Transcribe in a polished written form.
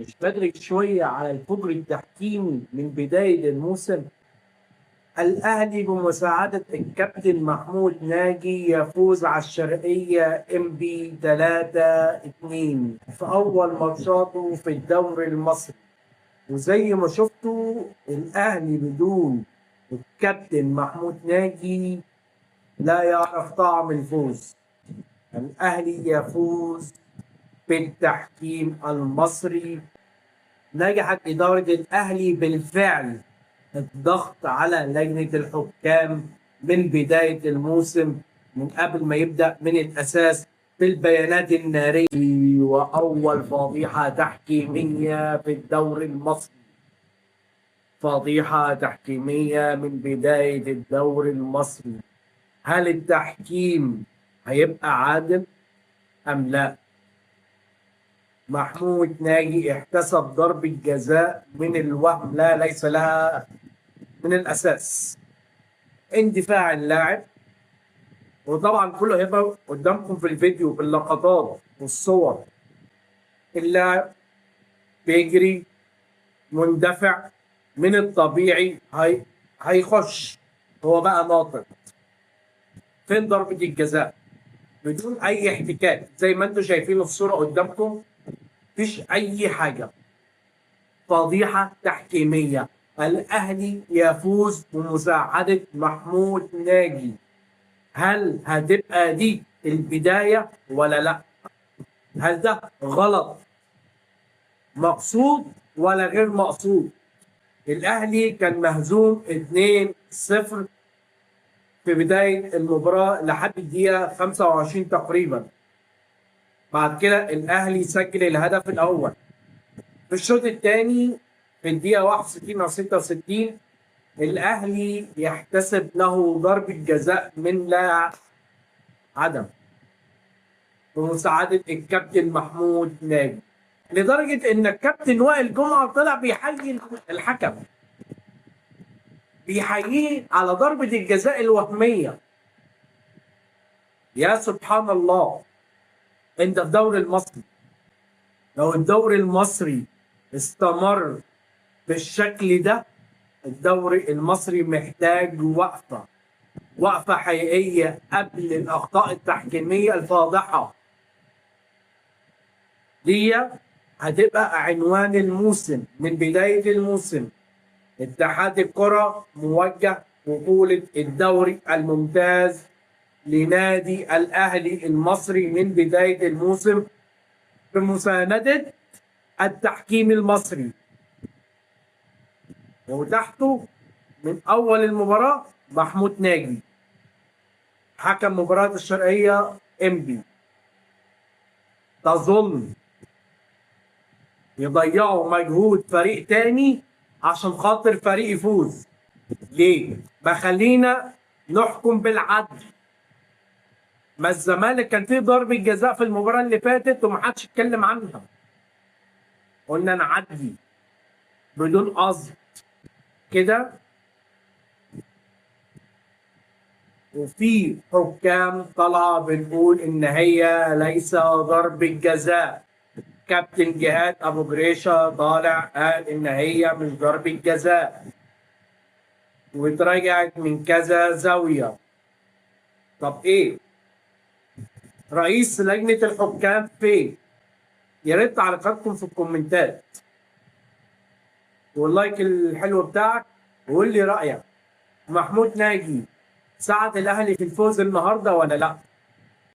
مش بدري شوية على الفجر التحكيمي من بداية الموسم؟ الأهلي بمساعدة الكابتن محمود ناجي يفوز على الشرقية إنبي 3-2 في أول ماتشاته في الدوري المصري. وزي ما شفتوا الأهلي بدون الكابتن محمود ناجي لا يعرف طعم الفوز. الأهلي يفوز بالتحكيم المصري. نجحت إدارة الأهلي بالفعل الضغط على لجنة الحكام من بداية الموسم، من قبل ما يبدأ من الأساس، بالبيانات النارية وأول فضيحة تحكيمية في الدوري المصري. فضيحة تحكيمية من بداية الدوري المصري. هل التحكيم هيبقى عادل أم لا؟ محمود ناجي احتسب ضربة جزاء من الوهم، لا ليس لها من الأساس. اندفاع اللاعب، وطبعا كله هيبقى قدامكم في الفيديو باللقطات والصور. اللاعب بيجري مندفع، من الطبيعي هيخش، هو بقى ناطط. فين ضربة الجزاء؟ بدون أي احتكاك، زي ما انتم شايفين الصورة قدامكم، مفيش أي حاجة. فضيحة تحكيمية. الأهلي يفوز بمساعدة محمود ناجي. هل هتبقى دي البداية ولا لا؟ هل ده غلط مقصود ولا غير مقصود؟ الأهلي كان مهزوم 2-0 في بداية المباراة لحد الدقيقة 25 تقريبا. بعد كده الأهلي سجل الهدف الأول. في الشوط الثاني في الدقيقة 61 أو 66 الأهلي يحتسب له ضربة جزاء من لا عدم بمساعدة الكابتن محمود ناجي، لدرجة إن الكابتن وائل جمعة طلع بيحيي الحكم، بيحييه على ضربة الجزاء الوهمية. يا سبحان الله، انت في الدوري المصري. لو الدوري المصري استمر بالشكل ده، الدوري المصري محتاج وقفة، وقفة حقيقية قبل الأخطاء التحكيمية الفاضحة دي. هتبقى عنوان الموسم من بداية الموسم. اتحاد الكرة موجه بطولة الدوري الممتاز لنادي الأهلي المصري من بداية الموسم بمساندة التحكيم المصري، وتحته من أول المباراة محمود ناجي حكم مباراة الشرقية إنبي. تظن يضيعوا مجهود فريق تاني عشان خاطر فريق يفوز؟ ليه؟ ما خلينا نحكم بالعدل. ما الزمالك كان فيه ضربة جزاء في المباراة اللي فاتت ومحدش اتكلم عنها، قلنا نعدي بدون قصد كده. وفي حكام طالعة بتقول إن هي ليس ضربة جزاء. كابتن جهاد أبو جريشة طالع قال إن هي مش ضربة جزاء، واتراجعت من كذا زاوية. طب إيه؟ رئيس لجنة الحكام فين؟ يا ريت تعليقاتكم في الكومنتات وال like الحلو بتاعك، وقول لي رأيك. محمود ناجي ساعد الأهلي في الفوز النهارده ولا لا؟